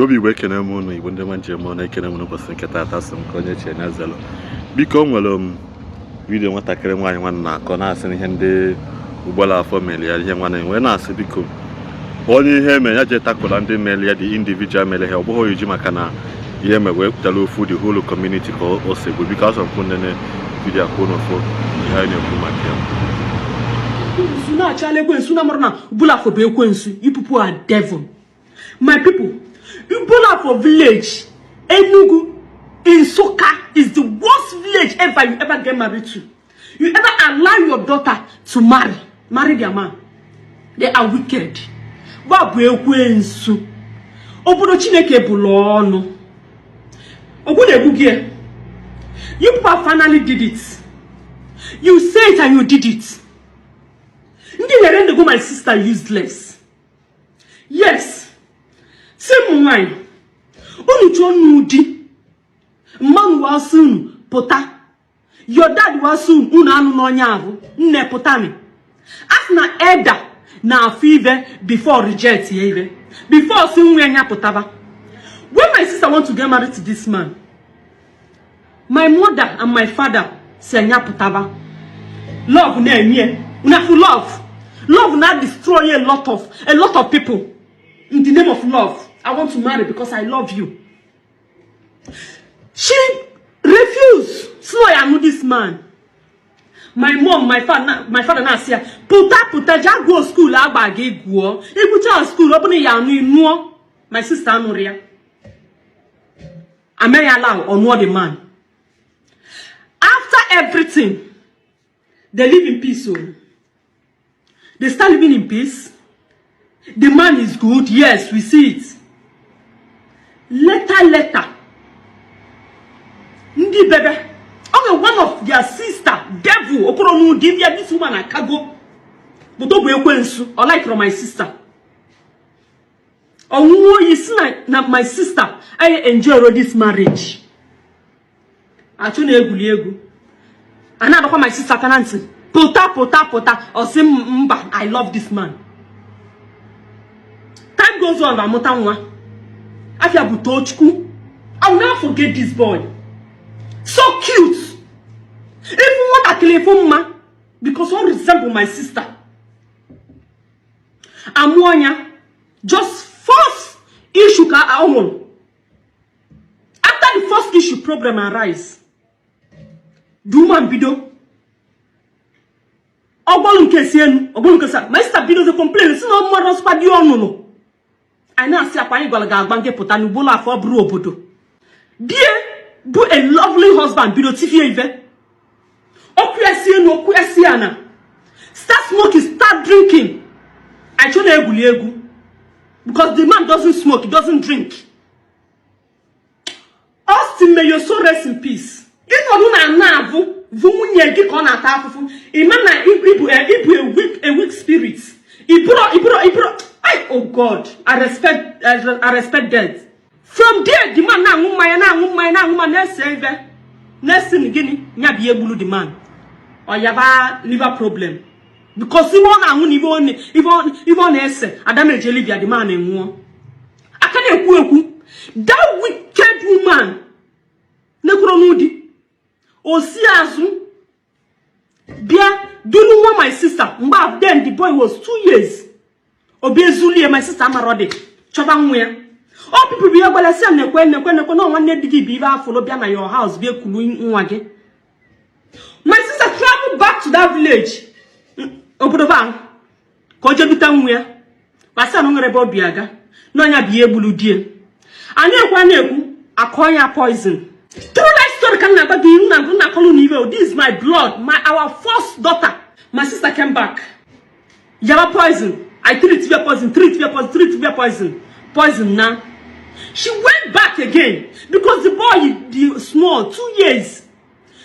Igbo bụ Igbo, ekene m unu. Igbo ndị ma njem ọnụ, ekene m n'ụbọchị nke taata. Sị m ka onye chie na zelo. Biko, o nwere m video nwatakịrị nwaanyị nwanne na-akọ, na-asị na ihe ndị ụgbọala afọ mere ya, ihe nwanne wee na-asị, biko, onye ihe mere ya jee takụla ndị mere ya, the individual mere ha. Ọ bụghị iji maka na ihe mere wee pụtara ofu the whole community ka o si egbu. Biko, asọ mkpu nene video akwụ n'ofu ihe anyị na-ekwu maka ya. Ekwensu na-achala, ekwensu na mara na Ubulafọ bụ ekwensu. You people are devil, my people. Ubulafọ village, Enugu, Nsukka, is the worst village ever you ever get married to, you ever allow your daughter to marry their man. They are wicked. Gba bụ ekwensu. Obodo Chineke bụlụ ọnụ ogbu na-egbu gị. You people finally did it. You say it and you did it. Ndị nyere ndụ my sister useless. Yes, si m nwanyị unu chọọ n'ụdị mmanụ wasị unu pụta. Your dad wasị unu, unu anụ n'ọnya ahụ nne pụtani. A sị na elder na-afụ ive before reject ya ive, before si nwa ya pụtaba. When my sister want to get married to this man, my mother and my father si anya pụtaba. Love na-enye unafu love, love na destroy a lot of people in the name of love. I want to marry because I love you. She refuse. Slow ya anụ this man. My mom, my father na-asị ya pụta, pụta, jee gụọ school agba gị, gụọ ịgụcha school, ọ bụrụ ya anụ ịnụọ. My sister anụrụ ya, ameghị ala ọnụọ the man. After everything, they live in peace. Oh, they start living in peace. The man is good. Yes, we see it. Later, later, ndị bebe ọ nwere one of their sister, devil okoro n'ụdị bịa. This woman akago but ọ bụ ekwensu. Ọ like my sister. Ọnwụnwa oyi si na my sister I enjoy this marriage. Achụ na-egwuli egwu a na-adọkwa my sister aka na ntị, pụta, pụta, pụta. Ọ sị mba, I love this man. Time goes on, amụta nwa afia bụ Tochukwu. I will never forget this boy, so cute. Even nwatakịrị fụ mma because ọ resemble my sister. Amụọ ya, just first issue ka ọ nwụrụ. After the first issue, problem arise. The woman bido ọgbọlụ nke si enu, ọgbọlụ nke si. My sister bido complain si na ọ mmadụ ọsịkwa dị ọnụnụ. Anyị na-asị akwa anyị gwara ga-agba nke pụta n'ugbo afọ ọ bụrụ obodo die bụ a lovely husband. Bido tifie ife, ọkụ ya si enu, ọkụ ya si ana, start smoking, start drinking. Anyị na-egwuli egwu because the man doesn't smoke, he doesn't drink. Austin, may your soul rest in peace. Ịnọdụ na ana avụ vụ nwunye gị ka ọ na-ata afụfụ, ịma na ibu a weak spirit. Iburo iburo iburo. Ay, oh God, I respect death. From there, the man na-aṅụ mmanya, na-aṅụ mmanya, na-aṅụ mmanya, na-ese ive, na-esi gịnị ya bụ ihe gburu the man. Ọ yaba liver problem because ife ọ na-aṅụ na ife ọ na-ese adameje libia. The man enwụọ. Aka na-ekwu ekwu, that wicked woman nekwuru n'ụdị osi azụ bịa duru nwa my sister. Mgbe then the boy was 2 years. Obi ezulie my sister amarọ dị chọba nwa ya. All people bụ ihe gwara sị ya, nekwe, nekwe, nekwe na nwanne di gị bụ ibe afụrụ bịa na your house, bịa kulu nwa gị. My sister travel back to that village, obodo ba, ka o jee dute nwa ya. Masị na o nwere ebe ọ bi aga n'ọnya bụ ihe gburu die. Anyị ekwe na-ekwu akọ ya poison. True life story ka m na-agba gị na na akọlụ na ibe. This is my blood, my our first daughter. My sister came back, yaba poison. I treat her poison, treat her poison, treat her poison, poison na. She went back again because the boy the small, 2 years.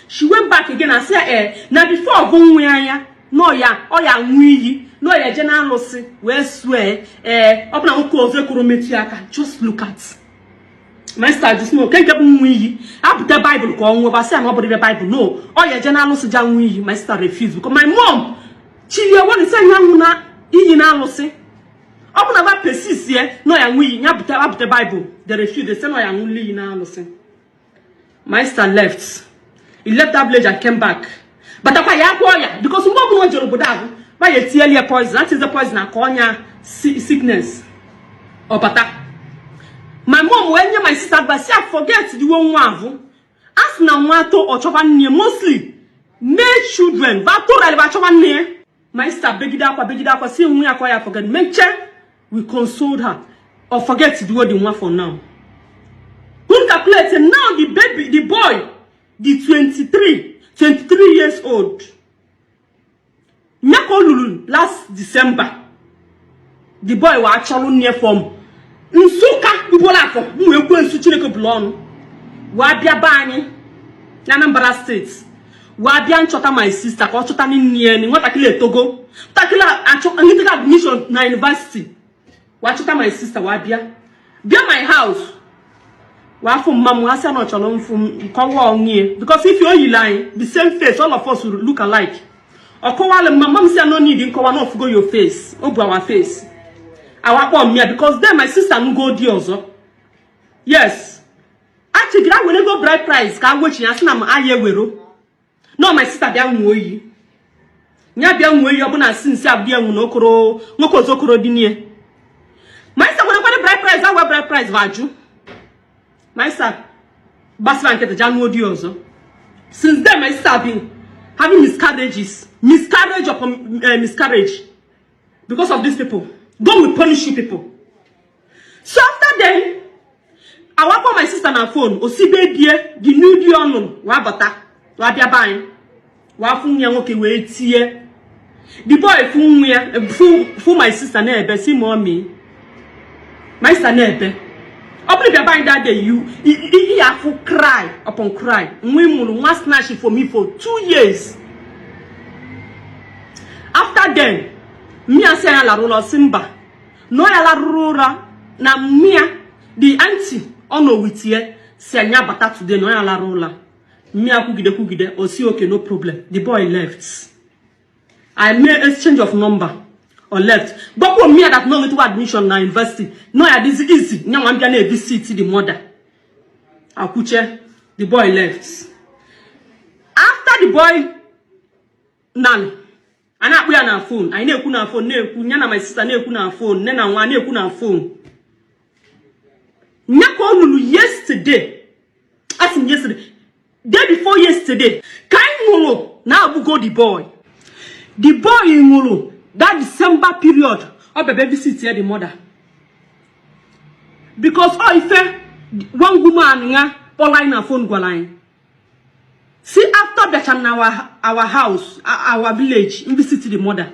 She went back again and say, eh, na before ọgụ nwa ya anya nọ ya, ọ ya ṅụ iyi nọ ya eje na alụsị wee swear. Ee, ọ bụ na nwoke ọzọ ekwuru metụ ya aka. Just look at my sister, just know nke bụ nwa iyi apụta Bible ka ọ nwụọ basị ya na ọ bụrụ ibe Bible no, ọ ya eje na alụsị ja nwa iyi. My sister refuse because my mom chilie one sị ya nwụ na iyi na alụsị. Ọ bụ na ba persist ye nọ ya ṅụ iyi, ya bute abute Bible. They refuse. They say nọ ya ṅụli iyi na alụsị. My sister left. He left that village and came back. Batakwa ya gwọọ ya because mgbe ọbụla o jere obodo ahụ, ba ya etinyela ya poison. That is the poison aka ọnya sickness. Ọ bata. My mom wee nye my sister advice, ya forget the nwa ahụ. A sị na nwa atọ ọ chọba nne, mostly male children ba tụrụ ba chọba nne. My sister begide akwa, begide akwa, si nwa ya ka ya forget. Meche we consoled her or forget the word nwa for now. Who calculate now, the baby, the boy, the 23 years old. Nyaka olulu last December. The boy wa achọrọ nne from Nsụka ugboro afọ m wee kwuo nsu Chineke bụrụ ọnụ wee bịa be anyị na Anambra State, wee bịa nchọta my sister ka ọ chọta nne ya. Nwatakịrị etogo, nwatakịrị achọ nwetaga admission na university, wee chọta my sister, wee bịa my house, wee afụ mma m. Asị na ọ chọrọ mfụ m, kọwa onye, because if o yiri anyị the same face, all of us look alike. Ọ kọwalụ mma mma m, si ya no need nkọwa na ofugo your face, o bu our face awakpọ m ya, because then my sister ngo di ọzọ. Yes, achịgịrị a were go bride price ka agwechi ya, sị na m aya ewero no. My sister bịa nwuo oyi, ya bịa nwuo oyi ọbụna sinsi abụọ enwu na okoro nwoke ọzọ okoro dị nie. My sister were kwere bride price, awa bride price va ajụ. My sister gbasara nkịtị ja nuo di ọzọ. Since then, my sister have been having miscarriages, miscarriage upon miscarriage because of these people. God will punish you people. So after then, awakpọ my sister na phone, osibe die the new di ọ nụrụ wee bata, wee bịa be anyị, wee fụ nwa ya nwoke wee tie. The boy fụ nwa ya, fụ my sister na-ebe, si mommy. My sister na-ebe. Ọ bụrụ bịa be anyị that day, you ya afụ cry upon cry. Nwa ị mụrụ nwa snatch for me for 2 years. After then, mmịa sị ya lara ụlọ, si mba na ọ ya larụrụ ụra na mmịa. The aunty ọ nọ with ya si anya bata today na ọ ya lara ụla. Mmịa kwugide kwugide, o si okay, no problem. The boy left. I made exchange of number or left. Gbakwo mmịa that no nwetawa admission na university no ya dịzi easy nya nwa mbịa na-evisit the mother. Akwuche, the boy left. After the boy nan a na-akpụ ya na phone, anyị na-ekwu na phone, na-ekwu ya na my sister na-ekwu na phone, nne na nwa na-ekwu na phone. Nya ka ọ lụrụ yesterday, asị m yesterday, day before yesterday, ka anyị nwụrụ na agbụgo the boy. The boy nwụrụ that December period. Ọ bịa visit ya, the mother, because ọ ife one woman ya kpọrọ anyị na phone gwara anyị see after bịacha na our house, our village, visit the mother.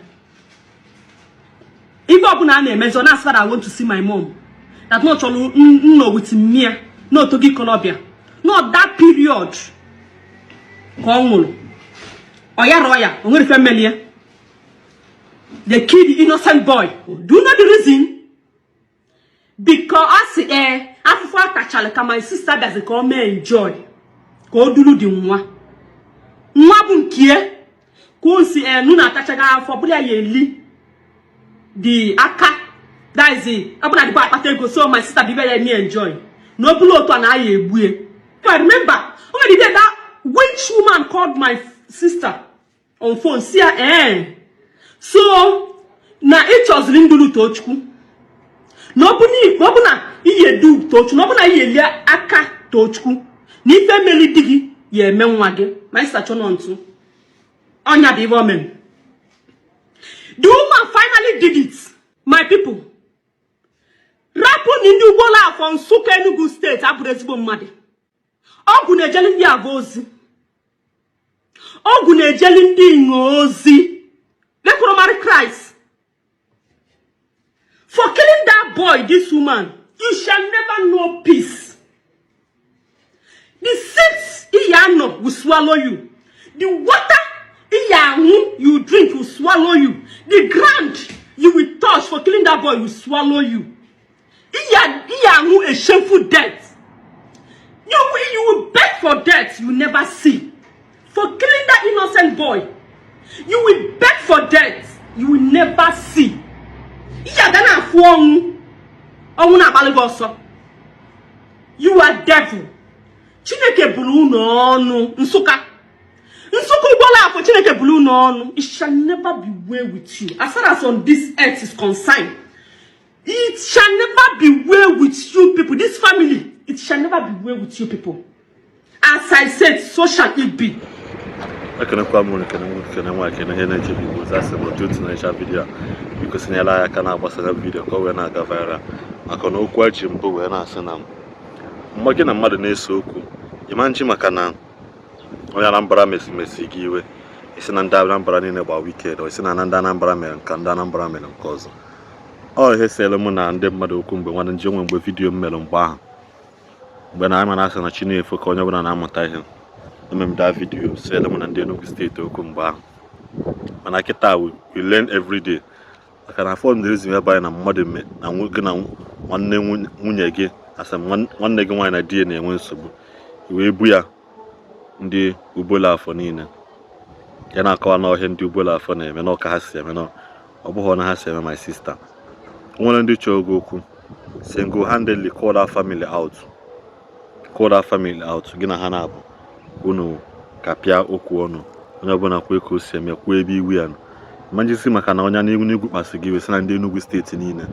Ife ọbụla a na-emezi, ọ na-asị that I want to see my mom, that no chọrọ nnọ with mmịa n'otogi ikolobịa. No, that period ka ọ nwụrụ. Ọ yara ọya, o nwere ife melie. They kill the innocent boy. Do you know the reason? Because asị ee afụfụ atachala ka my sister bịazi ka ọ mee enjoy, ka o duru dị nwa, nwa bụ nke ka o si ee nụ na-atachaghị afọ bụrụ ya ya eli the aka. That is it. Ọ bụ na dịkwa akpata ego, so my sister bibe ya eme enjoy na ọ bụrụ otu a na aya egbue. I remember o nwere day that witch woman called my sister on phone, si ya ee so na ị chọziri nduru Tochukwu, na ọ bụ na iyi edu Tochukwu, na ọ bụ na iyi eli aka Tochukwu, na ife meli di gị ya eme nwa gị. My sister chọ nọ ntu ọnya bụ ife o mere. The woman finally did it. My people, rapụ na ndị ugbola afọ Nsụka, Enugu State abụrụ ezigbo mmadụ. Ọgwụ na-ejeli ndị agwa ozi, ọgwụ na-ejeli ndị inyo ozi. Lekwuru marry Christ for killing that boy. This woman, you shall never know peace. The seeds iya anọ will swallow you, the water iya aṅụ you drink will swallow you, the ground you will touch for killing that boy will swallow you. Iya aṅụ a shameful death. You will beg for death you never see. For killing that innocent boy, you will beg for death you will never see. Iya ga na Na-afụ ọnwụ, ọnwụ na-agbalị gị ọsọ. You are devil. Chineke bụrụ unu ọnụ. Nsụka, Nsụka, Ugbola Afọ, Chineke bụrụ unu ọnụ. It shall never be well with you. As far as on this earth is concerned, it shall never be well with you people. This family, it shall never be well with you people. As I said, so shall it be. Ekenekwa m unu, kene nwoke, kene nwaanyị, kene ihe na-echebi Igbo. Asị m otu otu na-echa video a, biko sinyela anyị aka na-agbasara video ka o wee na-aga viral, maka na okwu eji mbụ wee na-asị na mgbe gị na mmadụ na-ese okwu, ịma nji maka na onye Anambra mesi mesi gị iwe, isi na ndị Anambra niile gba wicked, isi na ndị Anambra mere nka, ndị Anambra mere nke ọzọ. Ọ ihe sere mụ na ndị mmadụ okwu mgbe nwanne nji onwe mgbe video m mere mgbe ahụ, mgbe na ama na-asị na chi na-efo ka onye ọbụla na-amụta ihe. Eme m daa video sere mụ na ndị Enugu Steeti okwu mgbe ahụ, mana kịta we learn every day, maka na afọ ndị reason ebe anyị na mmadụ na gị na nwanne nwunye gị, asị m nwanne gị nwaanyị na di ya na-enwe nsogbu, i wee bu ya ndị Ugbola Afọ niile ya na-akọwa n'ọhịa ndị Ugbola Afọ na-eme na ọka ha si eme na ọ bụghị na ha si eme. My sister, o nwere ndị chọọ oge okwu, single handedly call that family out, call that family out. Gị na ha na-abụ unu kapịa okwu ọnụ, onye ọbụla kwue ka o si eme, kwuo ebe iwu ya nọ. Ma njisi maka na onye n'ihu n'igwu kpasị gị iwe, sị na ndị Enugu Steeti niile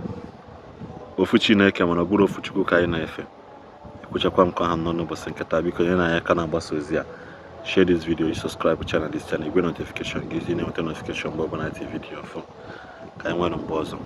ofu Chineke, mana ọ bụrụ ofu Chukwu ka anyị na-efe. Ekwuchakwa m ka ha nọ n'ụbọchị nke taa. Biko nye na anyị aka na-agbasa ozi a, share this video, you subscribe channel, this channel, igwe notification gị isi na-enweta notification mgbe ọbụla eti video ọfụ. Ka anyị nwere mgbe ọzọ.